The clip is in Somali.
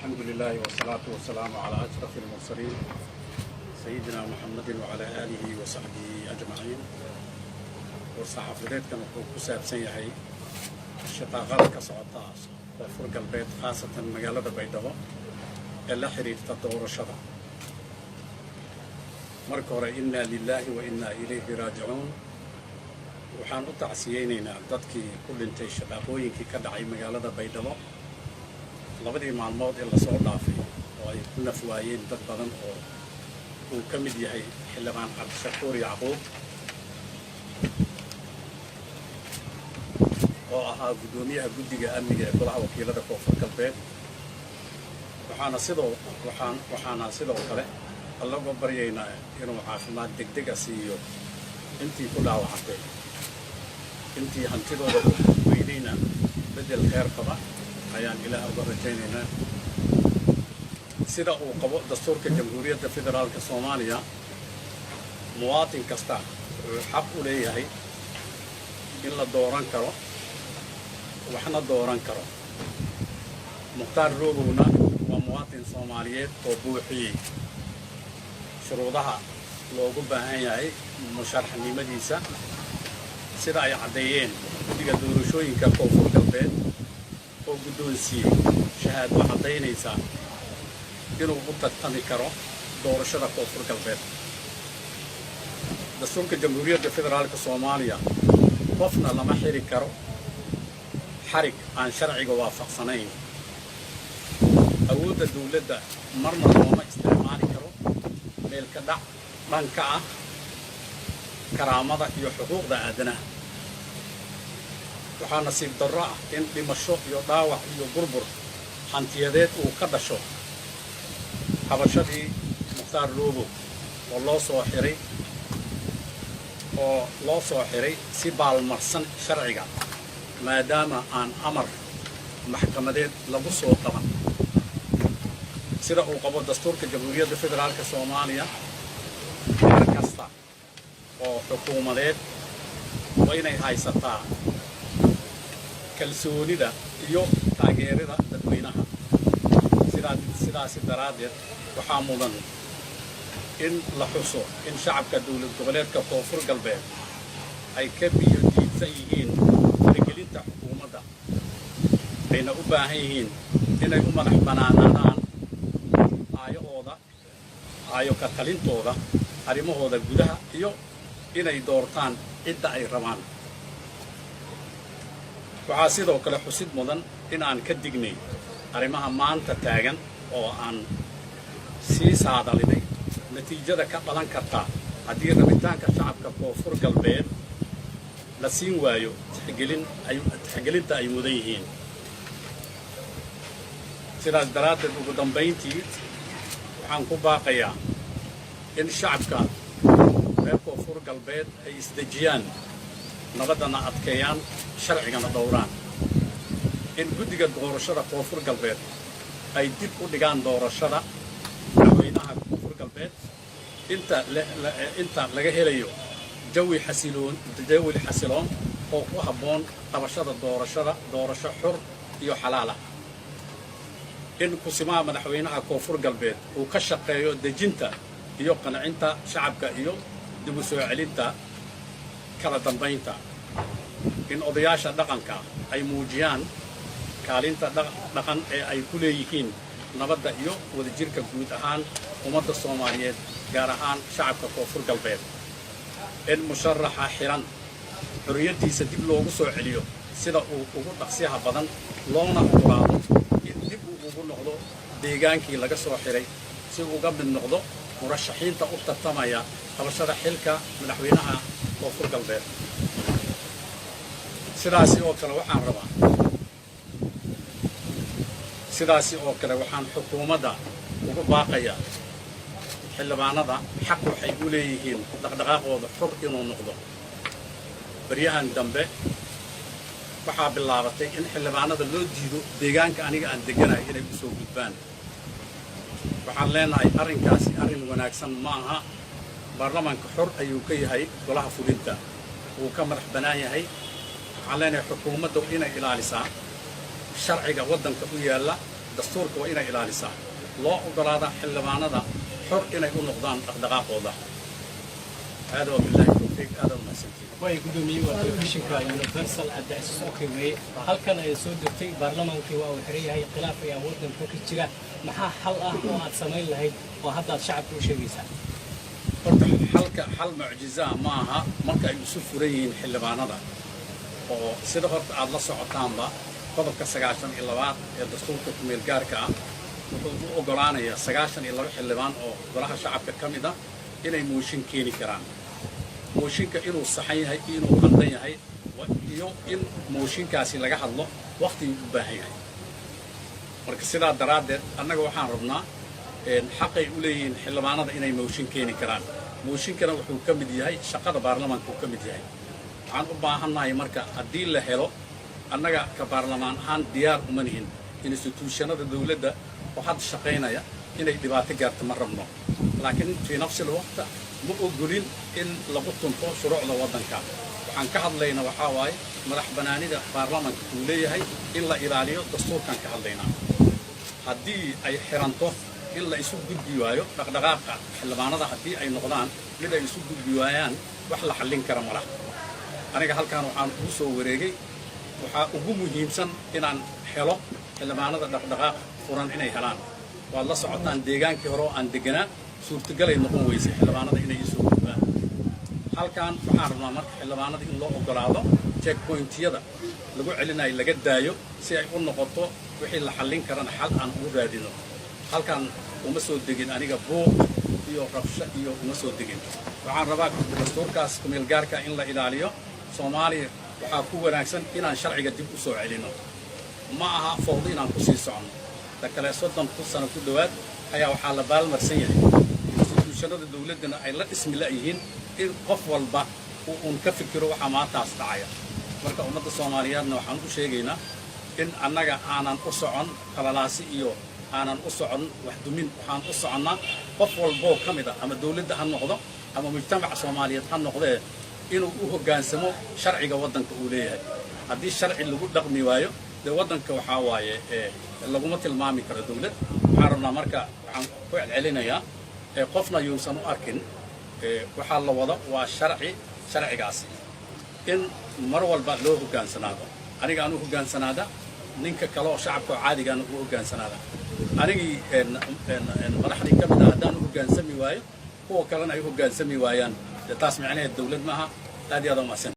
الحمد لله والصلاة والسلام على أشرف المرسلين، سيدنا محمد وعلى آله وصحبه أجمعين. War-saxaafadeedkan wuxuu ku saabsan yahay shaqaaqada ka socota Koonfur Galbeed, khaasatan magaalada Baydhabo, ee la xiriirta doorashada. Marka hore، إنا لله وإنا إليه راجعون. Waxaan u tacsiyeynaynaa dadkii ku dhintay shaqaaqooyinkii ka dhacay magaalada Baydhabo labadii maalmood ee lasoo dhaafay, oo ay ku naf waayeen dad badan oo uu ka mid yahay Xildhibaan Cabdishakuur Yacquub, oo ahaa guddoomiyaha guddiga amniga ee Golaha Wakiilada Koonfur Galbeed. Waxaana sidoo kale Alla uga baryaynaa inuu caafimaad degdeg ah siiyo intii ku dhaawacantay, intii hantidooda ku weydayna beddel kheyr qaba ayaan Ilaah uga rajaynaynaa. Sida uu qabo dastuurka Jamhuuriyadda Federaalka Soomaaliya, muwaatin kasta wuxuu xaq u leeyahay in la dooran karo, waxna dooran karo. Mukhtaar Roobowna waa muwaatin Soomaaliyeed oo buuxiyey shuruudaha loogu baahan yahay musharaxnimadiisa, sida ay caddeeyeen guddiga doorashooyinka Koonfur Galbeed oo guddoonsiiyey shahaado caddaynaysa inuu u tartami karo doorashada Koonfur Galbeed. Dastuurka Jamhuuriyadda Federaalka Soomaaliya, qofna lama xiri karo xarig aan sharciga waafaqsanayn. Awoodda dawladda marna looma isticmaali karo meelka dhac dhanka ah karaamada iyo xuquuqda aadanaha. Waxaa nasiib darro ah in dhimasho iyo dhaawac iyo burbur hantiyadeed uu ka dhasho qabashadii Mukhtaar Roobow oo loo soo xiray si baalmarsan sharciga, maadaama aan amar maxkamadeed lagu soo qaban. Sida uu qabo dastuurka Jamhuuriyadda Federaalka Soomaaliya, heer kasta oo xukuumadeed waa inay haysataa kalsoonida iyo taageerada dadweynaha. Sidaasi daraaddeed, waxaa mudan in la xuso in shacabka Dowlad Goboleedka Koonfur Galbeed ay ka biyo diidsan yihiin faragelinta xukuumadda, ayna u baahan yihiin inay u madax bannaanaadaan aayahooda, aayo ka talintooda arrimahooda gudaha, iyo inay doortaan cidda ay rabaan. Waxaa sidoo kale xusid mudan in aan ka dignay arrimaha maanta taagan oo aan sii saadalinay natiijada ka dhalan karta haddii rabitaanka shacabka Koonfur Galbeed la siin waayo tixgelinta ay mudan yihiin. Sidaas daraaddeed, ugu dambayntii, waxaan ku baaqayaa in shacabka reer Koonfur Galbeed ay isdejiyaan, nabaddana adkeeyaan, sharcigana dhowraan, in guddiga doorashada Koonfur Galbeed ay dib u dhigaan doorashada madaxweynaha Koonfur Galbeed inta laga helayo jawi xasiloon oo ku habboon qabashada doorashada, doorasho xur iyo xalaal ah, in kusimaha madaxweynaha Koonfur Galbeed uu ka shaqeeyo dejinta iyo qancinta shacabka iyo dib u soo celinta kala dambaynta, in odayaasha dhaqanka ay muujiyaan kaalinta dhaqan ee ay ku leeyihiin nabadda iyo wadajirka guud ahaan ummadda Soomaaliyeed, gaar ahaan shacabka Koonfur Galbeed, in musharaxa xiran xorriyaddiisa dib loogu soo celiyo sida uu ugu dhaqsiyaha badan, loona ogolaado in dib uu ugu noqdo deegaankii laga soo xiray, si uga mid noqdo murashaxiinta u tartamaya qabashada xilka madaxweynaha Koonfur Galbeed. Sidaasi oo kale waxaan xukuumadda ugu baaqayaa, xildhibaanada xaq waxay u leeyihiin dhaqdhaqaaqooda xur inuu noqdo. Baryahan dambe waxaa bilaabatay in xildhibaanada loo diido deegaanka aniga aan degganahay inay u soo gudbaan. Waxaan leenahay, arrinkaasi arrin wanaagsan ma aha. Baarlamaanka xor ayuu ka yahay golaha fulinta, wuu ka madax bannaan yahay. Waxaan leenahay, xukuumadda inay ilaalisaa sharciga waddanka u yaalla. Dastuurka waa inay ilaalisaa, loo ogolaadaa xildhibaanada xor inay u noqdaan dhaqdhaqaaqooda. Aada waa billahi towfiiq, aada umahadsantiin. Way gudoomiye, waa telefishinka Universal, Cabdicasiis okay weeye. Halkan ay soo degtay, baarlamaankii waa uu xiran yahay, khilaaf ayaa waddanka ka jira. Maxaa xal ah oo aad samayn lahayd oo hadda aad shacabka u sheegaysaa? Horta xalka xal mucjizaa ma aha. Marka ay isu furan yihiin xildhibaanada oo sida horta aad la socotaanba, qodobka 92aad ee dastuurka kumeel gaarka ah wuxuu u oggolaanayaa 92 xildhibaan oo golaha shacabka ka mid ah inay mooshin keeni karaan. Mooshinka inuu saxan yahay iyo inuu qaldan yahay iyo in mooshinkaasi laga hadlo wakhtiguu u baahan yahay. Marka sidaa daraaddeed annaga waxaan rabnaa, xaqay u leeyihiin xildhibaanada inay mooshin keeni karaan. Mooshinkana wuxuu ka mid yahay shaqada baarlamaanka uu ka mid yahay. Waxaan u baahannahay marka haddii la helo, annaga ka baarlamaan ahaan diyaar uma nihin institution-ada dawladda oo hadda shaqaynaya inay dhibaato gaarto, ma rabno. Laakiin fii nafsil waqta ma ogolin in lagu tunto shuruucda waddanka. Waxaan ka hadlayna waxaa waaye madax bannaanida baarlamanka uu leeyahay in la ilaaliyo, dastuurkaan ka hadlaynaa. Haddii ay xiranto in la isu gudbi waayo dhaqdhaqaaqa xildhibaanada, haddii ay noqdaan mid ay isu gudbi waayaan, wax la xallin kara ma laha. Aniga halkaan waxaan ugu soo wareegay, waxaa ugu muhiimsan inaan helo xildhibaanada dhaqdhaqaaq furan inay helaan. Waad la socotaan, deegaankii hore oo aan deganaa suurtagalay noqon weysay xildhibaanada inay isoo gudbaan. Halkaan waxaan rabnaa marka xildhibaanada in loo ogolaado, checkpoint-iyada lagu celinayo laga daayo, si ay u noqoto wixii la xallin karana xal aan ugu raadino. Halkaan uma soo degin aniga buuq iyo rabsho iyo uma soo degin. Waxaan rabaa dastuurkaas kumeelgaarka in la ilaaliyo. Soomaaliya waxaa ku wanaagsan inaan sharciga dib u soo celino, ma aha fowdo inaan ku sii soconno. Ta kale, 30 sano ku dhowaad ayaa waxaa la baalmarsan yahay institution-ada dawladdana ay la dhismi la'yihiin in qof walba uu uun ka fikiro waxaa maantaas dhacaya. Marka ummadda Soomaaliyeedna waxaan u sheegaynaa in annaga aanan u socon qalalaasi iyo aanan u socon wax dumin. Waxaan u soconnaa qof walboo ka mid ah, ama dawladda ha noqdo ama mujtamaca Soomaaliyeed ha noqdee, inuu u hoggaansamo sharciga waddanka uu leeyahay. Haddii sharci lagu dhaqmi waayo, dee waddanka waxaa waaye laguma tilmaami karo dawlad. Waxaan rabnaa marka, waxaan ku celcelinayaa, qofna yuusan u arkin waxaa la wado waa sharci. Sharcigaasi in mar walba loo hoggaansanaado, aniga aan u hoggaansanaada, ninka kale oo shacabka oo caadigaana u hoggaansanaada. Anigii madaxdii ka mid ah haddaan u hoggaansami waayo, kuwa kalena ay u hoggaansami waayaan, dee taas micnaheed dawlad maaha. Aad iyo aad umahadsan.